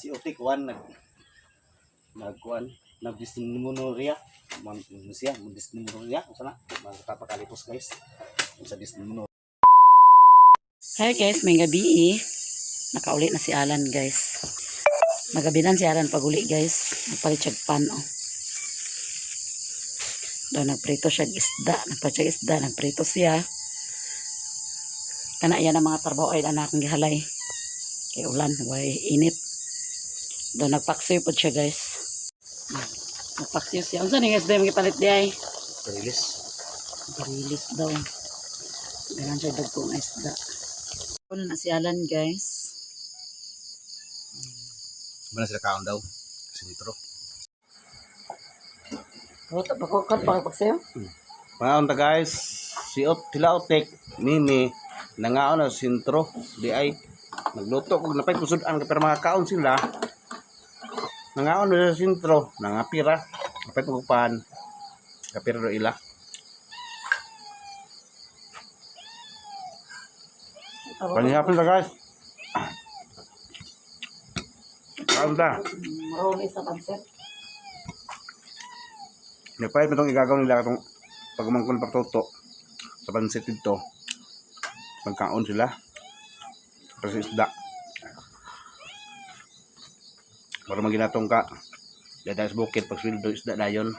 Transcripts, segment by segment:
Si Otik Juan nag nagkuan nagdismonorrhea man siya, dysmenorrhea unsa na magpapakalipos, guys, sa dysmenorrhea. Hi guys, may gabi eh. Nakauli na si Alan, guys. Magabinan si Alan pag uli, guys. Nagpalit siya pan, oh. Daw nagprito siya og isda. Nagpalit siya og isda, nagprito siya. Kana yan ang mga trabaho ay anak akong gihalay. Kay ulan, way init. Daw nagpaksiw pod siya, guys. Nagpaksiw siya. Unsa ni guys, dahil palit di ay? Release. Barilis daw. Ganun siya dagkong isda. Ano na si Alan, guys. Wala sila kaon daw sintro. Ruto pa ko kon pa pagsayo. Pangaon ta, guys, si Ot sila Otek Mimi nangaon na sa sintro di ay nagluto kog napay kusud-an kay pero mga kaon sila nangaon na sa sintro nangapira napay pagpan kapira do ila. Panihapon ta, guys, kaon ta. Marunong sa pansit. Napay pa itong igagaw nila katong pagumangkon pagtuto sa pansit dito. Pagkaon sila. Para sa isda. Para maginatong ka. Dahil sa bukid, pag sweldo isda dayon.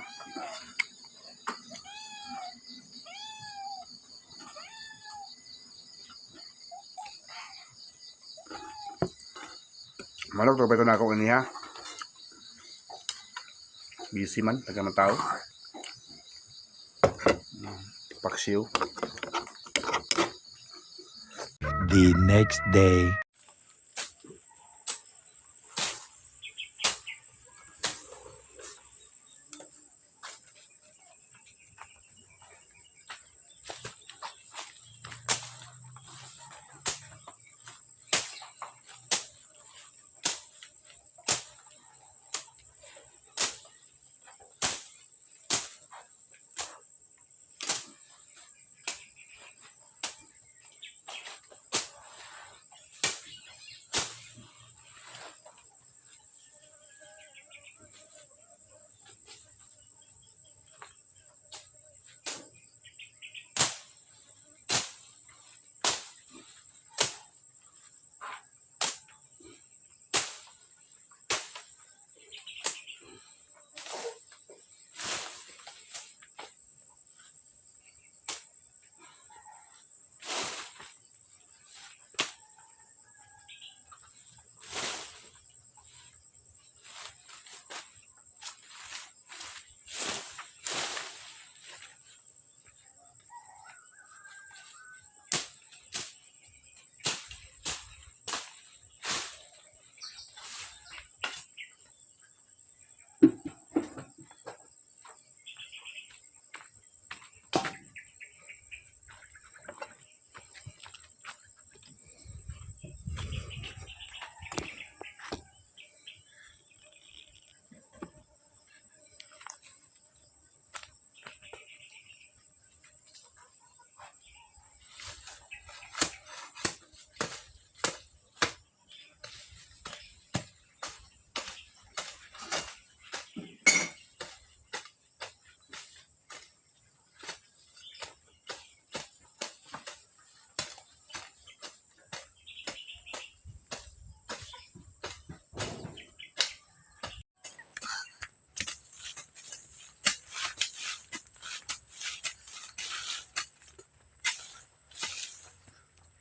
Malok to pa ito na ako niya. Busy man, taga man tao. Paksiw. The next day.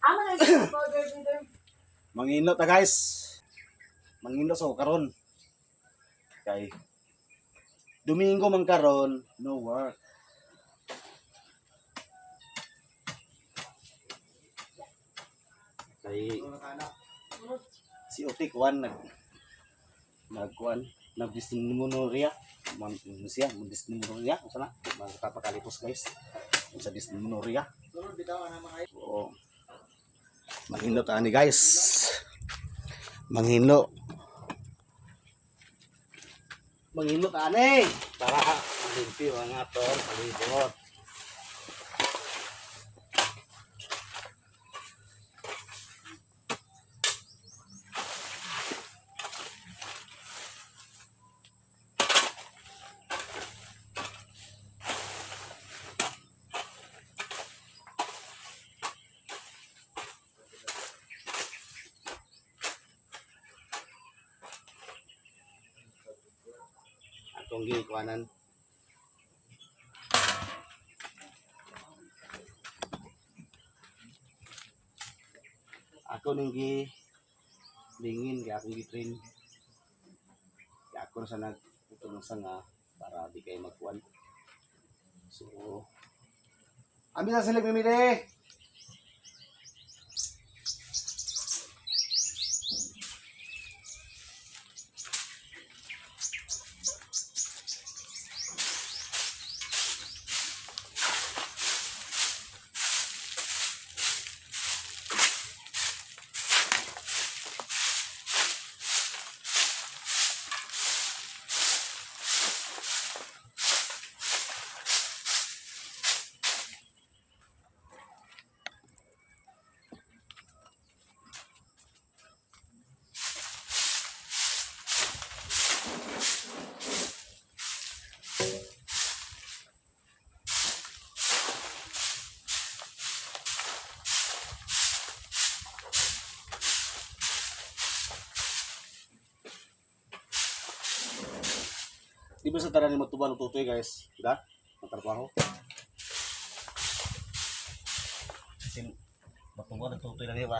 Amo na yung powder leader. Mangino ta, guys. Mangino sa karon. Kay Domingo man karon, no work. Kay si Otik Juan nag nagkuan nagdismonorrhea man siya, dysmenorrhea unsa na magpapakalipos, guys, sa dysmenorrhea. Oo. Manghino ta ani, guys. Manghino. Manghino ta ani para malimpyo ang atong palibot. Atong gikuanan. Ako ning gi lingin kay akong gi-train. Kay ako na sa nagputol ng sanga para di kayo magkuan. So, ami na sila mimili. Di ba sa tanan ni matuban tutoy, guys? Diba? Ang trabaho. Kasi matuban ang tutoy na, di ba?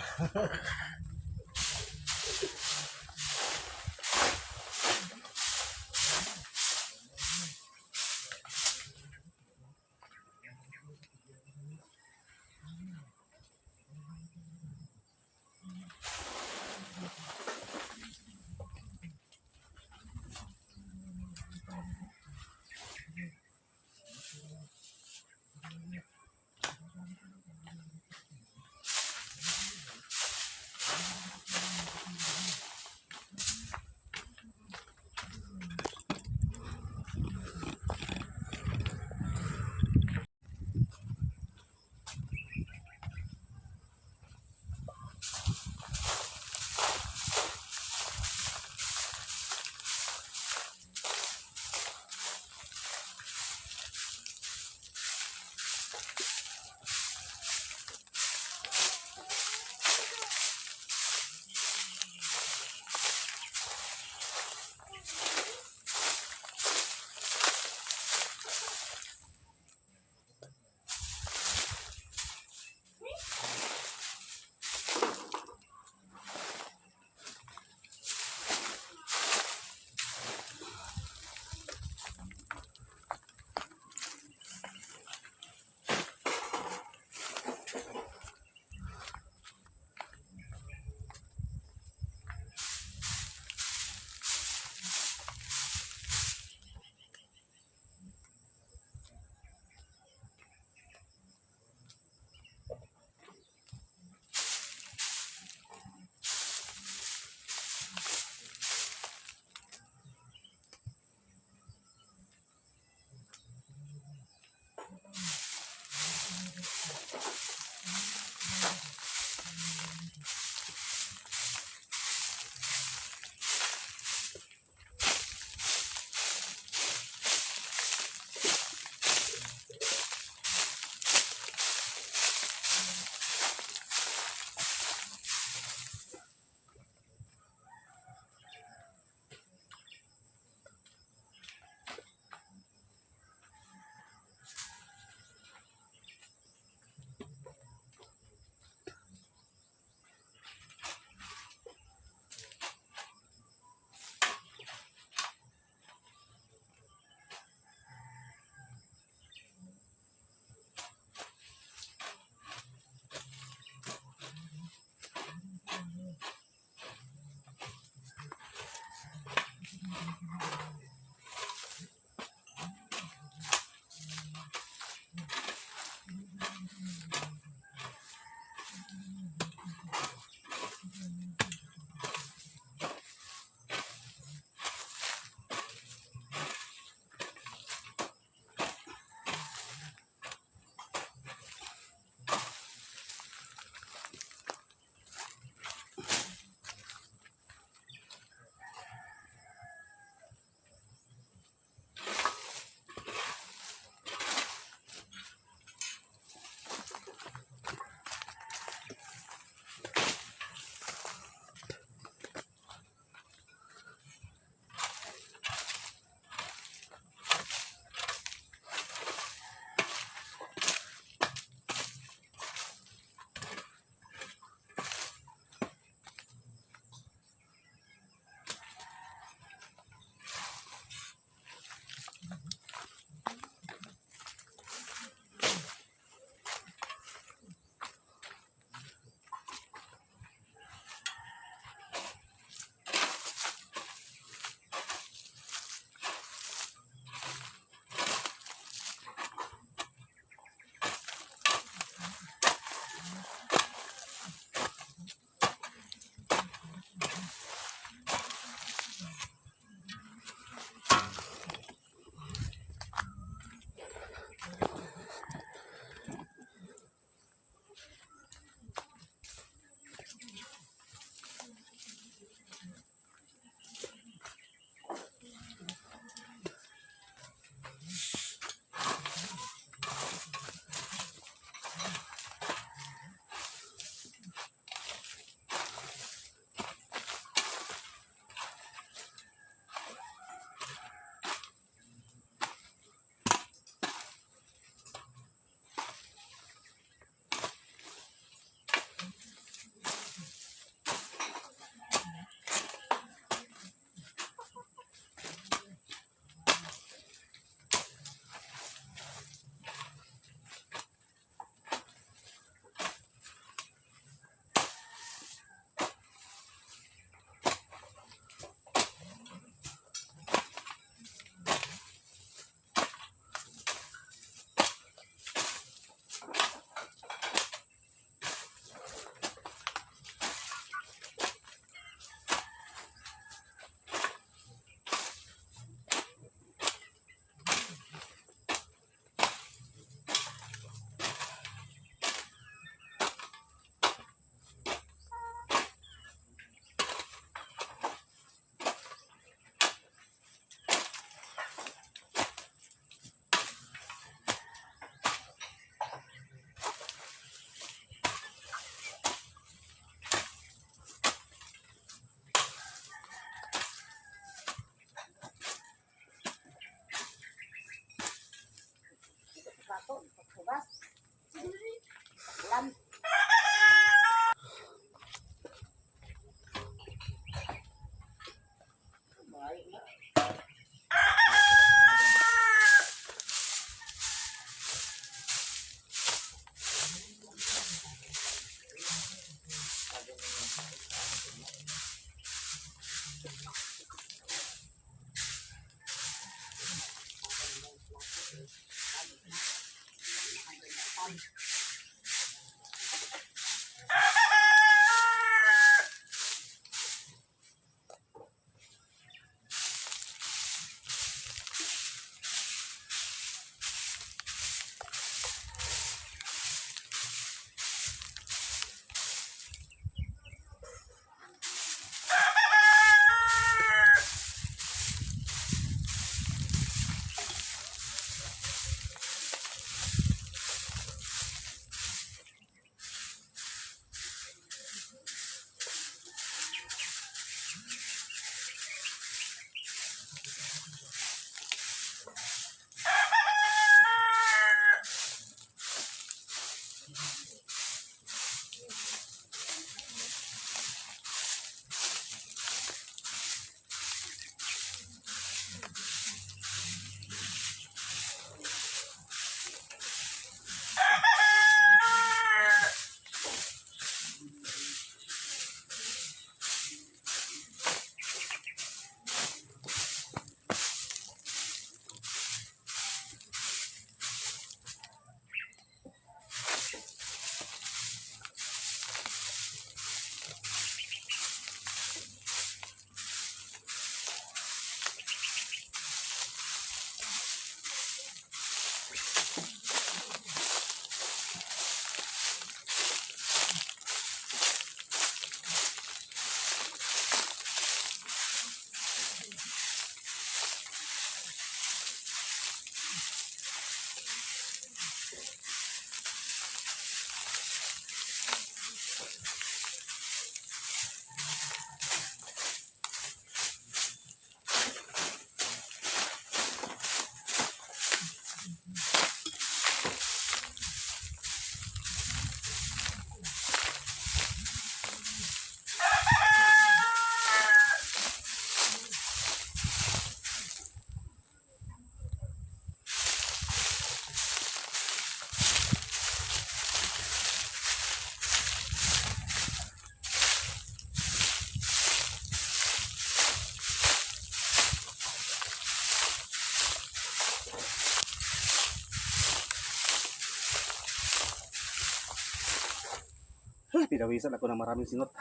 Pinawisan ako ng maraming singot.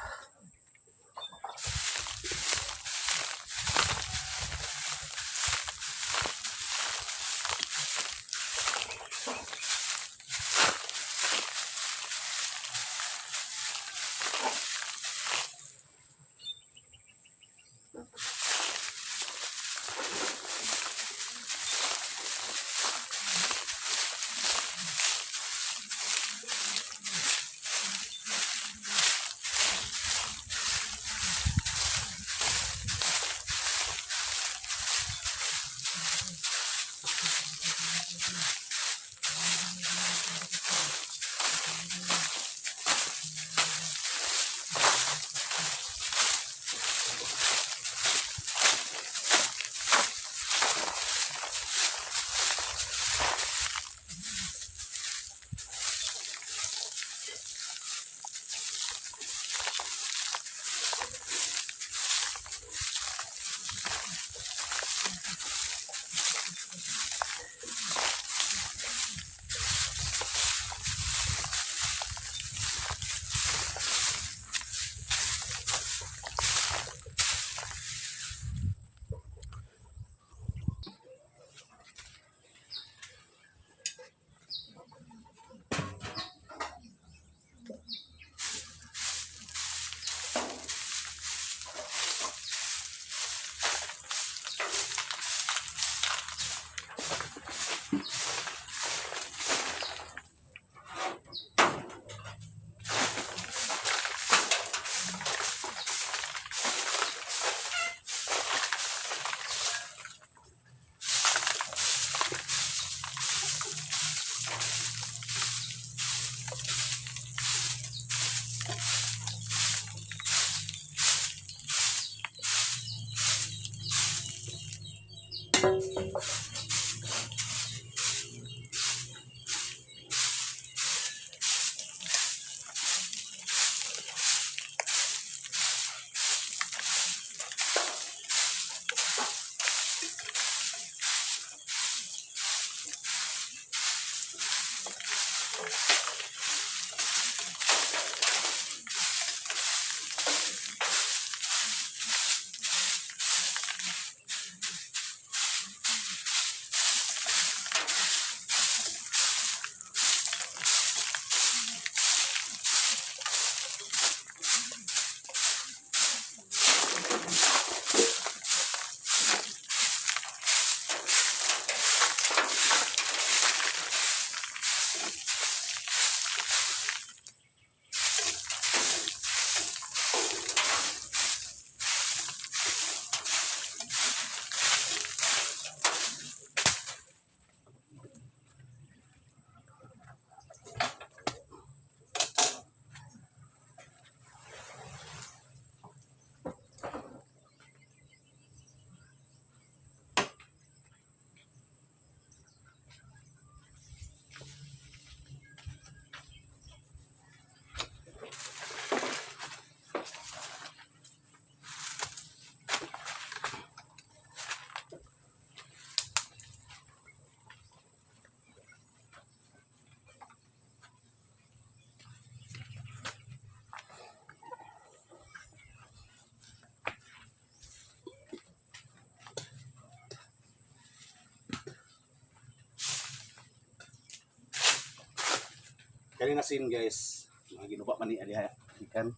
Kani na sin, guys, mga ginuba man ni aliha ikan.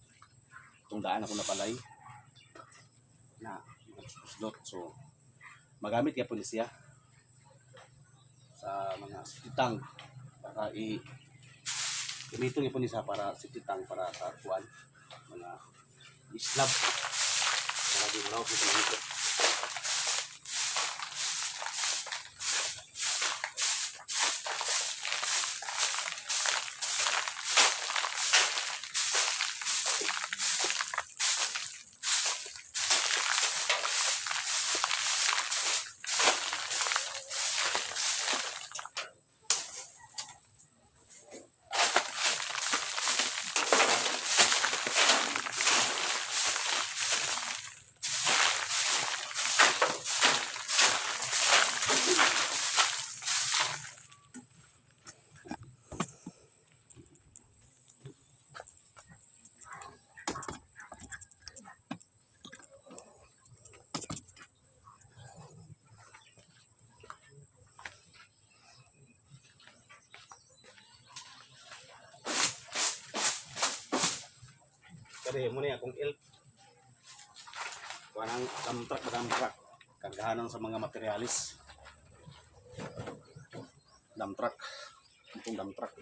Itong daan ako na balay. Na mga puslot, so magamit kaya po ni siya sa mga septic tank para i gamiton niya po ni siya para septic tank, para sa kuan, mga slab, para di mo po ito. Kaya mo na akong elf. Kuha ng dump truck ba, dump truck. Kargahanan sa mga materialis. Dump truck. Itong dump truck.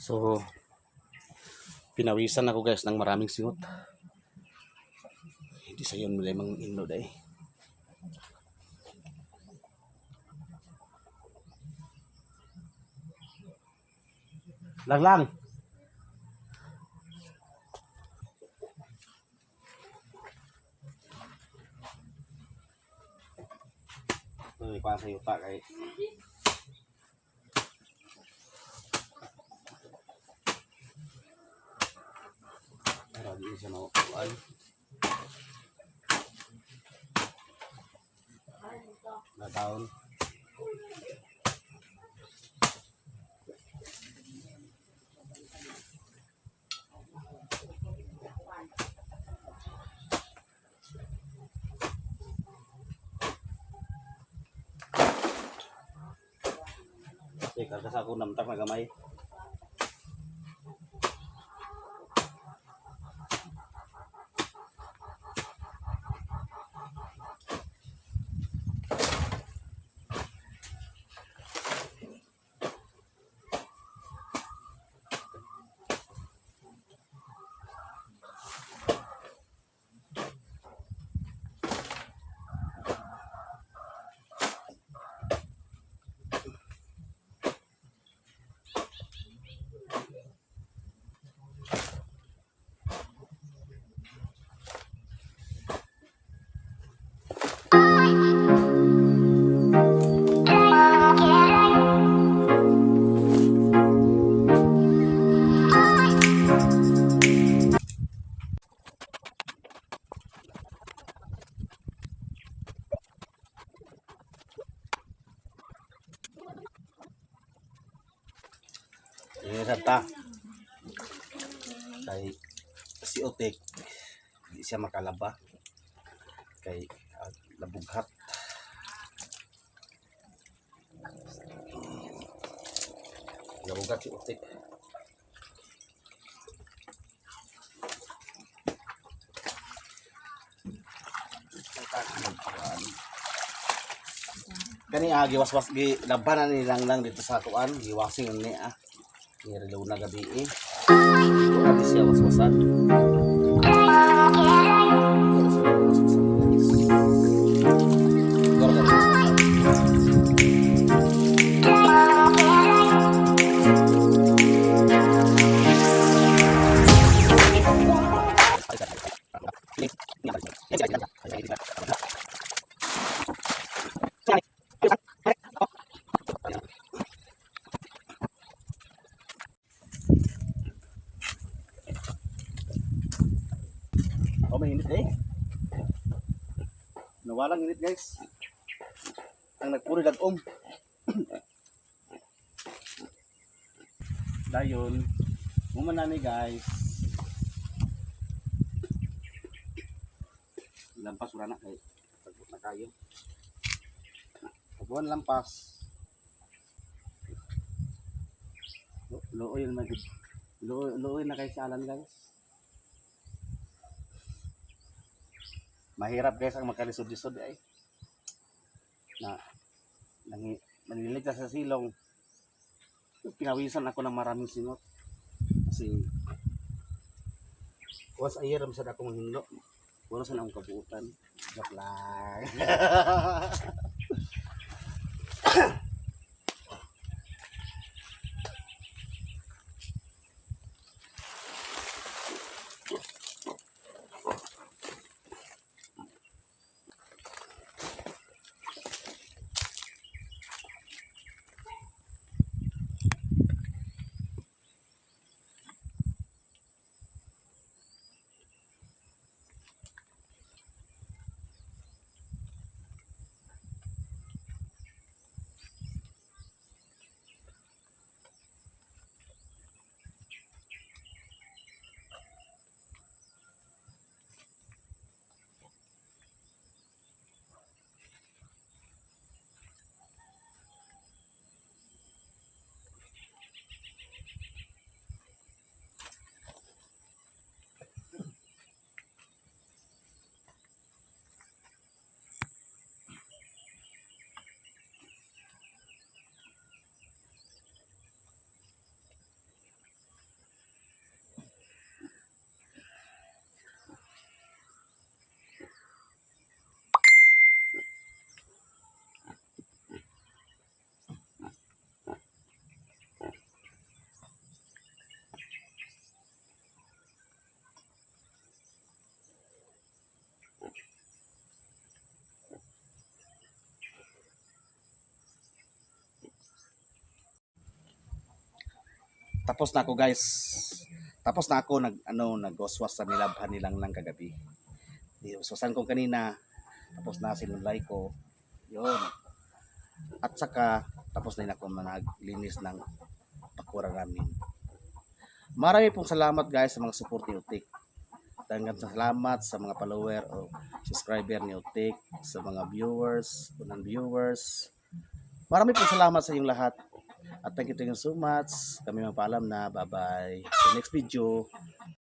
So, pinawisan ako, guys, ng maraming singot. Hindi sa yun mang inlo day. Lang lang. Uy, pa sa yuta kay. Para di siya makukuan. Na down. Teka, kasi ako namtak na gamay. Ingat ta. Kay si Otek, di siya makalaba. Kay labughat. Labughat si Otek. Kani giwaswas gi labanan ni lang lang dito sa tuan, giwasing ni ah. Nirelaw na gabi eh. Ito ati siya waswasan. Ito siya waswasan, guys. Gorga waswasan. Oh, may init eh. Nawalang init, guys. Ang nagpuri dagom. Dayon, human ni, guys. Lampas wala na kay tagbot na kayo. Tabuan lampas. Looy na gud. Looy looy na kay sa alan, guys. Mahirap, guys, ang makalisod-lisod ay. Na nangi manliligtas sa silong. Pinawisan ako ng maraming singot. Kasi was ayer sa akong hinlo. Wala sa akong kabuutan. Joke lang. Tapos na ako, guys. Tapos na ako nag ano, nagwaswas sa nilabhan nilang lang kagabi. Waswasan ko kanina. Tapos na sinulay ko. 'Yun. At saka tapos na rin ako naglinis ng bakura namin. Marami pong salamat, guys, sa mga support ni Utik. Daghang salamat sa mga follower o subscriber ni Utik, sa mga viewers, unang viewers. Marami pong salamat sa inyong lahat. At thank you so much. Kami magpaalam na. Bye-bye. Sa next video.